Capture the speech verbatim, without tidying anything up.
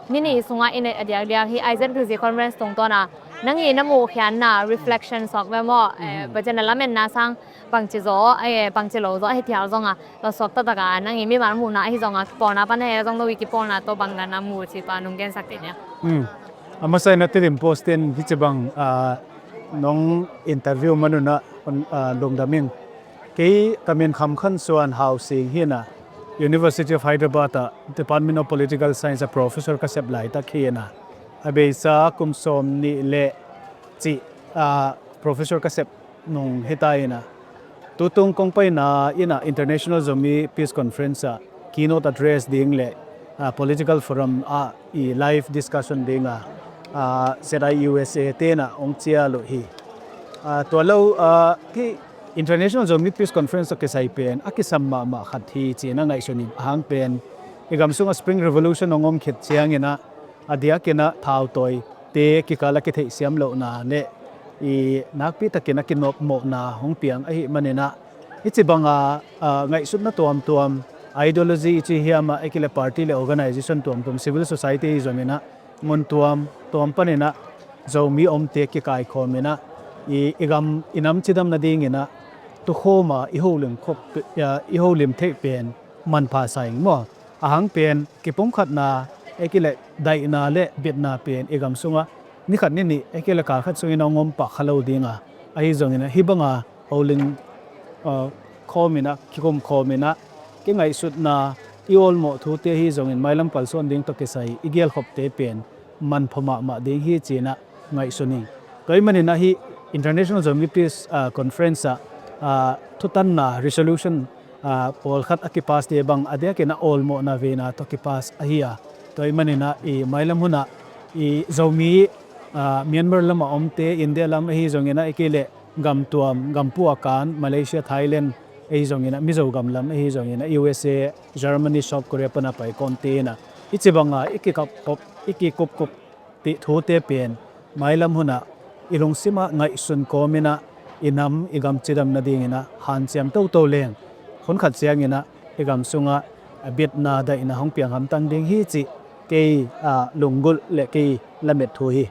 Nini sungah in a diakdiak hi I Z P C conference tungtawna nang i na muhkhiatna reflection suak ve maw? Baca na lametna sang bangci zaw, bangci lo zaw ahi thial zonga, lo suak taktak a nang i mimal muhna ahi zonga kipawlna pan a hei zong no i kipawlna tawh bang na na mu ci pa nung gensak te nia. A masa in a Tedim Post in hici bang nong interview manunah lungdam ing. Kei ka min Kham Khan Suan Hau Sing hi a, University of Hyderabad ah Department of Political Science ah professor ka sep laitak hi a, a beisa kum sawm nih le cih professor ka sep nung hi ta a, tutung kong paina in a International Zomi Peace Conference ah keynote address ding le political forum ah i live discussion dinga Z I U S A te in a hong cial uh hi. Tua lo, hih International Zomi Peace Conference tawh kisai pen a kisam mahmah khat hi ci-in a ngaihsun ing. A hang pen i gam sungah Spring Revolution hong om khit ciangin a, a diakin a thautawite kikal a kitheihsiam lohna le i nakpi takin a kinopmawhna hong piang ahih manin a, hici banga ngaihsutna tuamtuam, ideology i ci hiam a, ahih kei leh party le organization tuamtuam, civil society ahi zongin a, mun tuamtuam panin a Zomi omte kikaikhawm in a, i gam i nam cidam nadingin a tukhawm a i holim theih pen manpha sa ing maw? A hang pen kipumkhatna, ahih kei leh daihna le bitna pen i gam sungah ni khat ni nih, ahih kei leh kal khat sungin a hong om pah kha lo dinga, ahi zongin a hih banga holim khawm in a, kikum khawm in a, kingaihsutna, i awlmawh thute ahi zongin mailam kalsuan ding tawh kisai i gelkhopte pen manpha mahmah ding hi ci-in a ngaihsun ing. Tua ahih manin a hih International Zomi Peace Conference ah thutanna, resolution pawlkhat a kipass te bang a diakin a awlmawhna veina tawh kipass ahi a, tua ahih manin a i mailam hunah i Zomi Myanmar lamah omte, India lam ahi zongin a, ahih kei leh gamtuam, gampu a kan Malaysia, Thailand ahi zongin a, Mizo gam lam ahi zongin a, U S A, Germany, South Korea pana pai kawmte in a, hici banga i kikupkup tih thute pen mailam hunah i lungsimah ngaihsun kawm in a, i nam i gam cidam nadingin a hanciam toto leng, hun khat ciangin a i gam sungah bitna, daihna hong piang hamtang ding hi cih kei lunggulh le kei lamet thu hi.